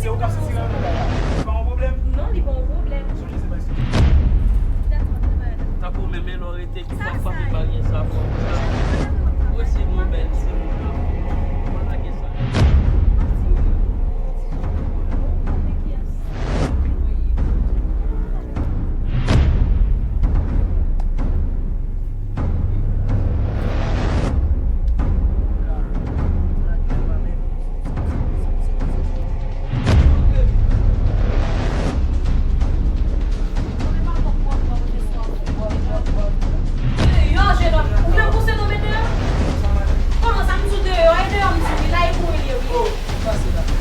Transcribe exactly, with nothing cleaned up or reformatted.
Ou ka sezi nan bagay la. Se pa yon pwoblèm? Non, li pa yon pwoblèm. Sonje se pa eksplike. Dakò, travay la. Tankou menm lè w rete ki fò w frape bagay sa fò. Ou se yon bèl ti moun la. Ou pa lage sa. Deyò, jenòm. Ou vle pouse nou met deyò? Kòman sa m di w deyò? E deyò m di w, wi, la e pou w ye, wi.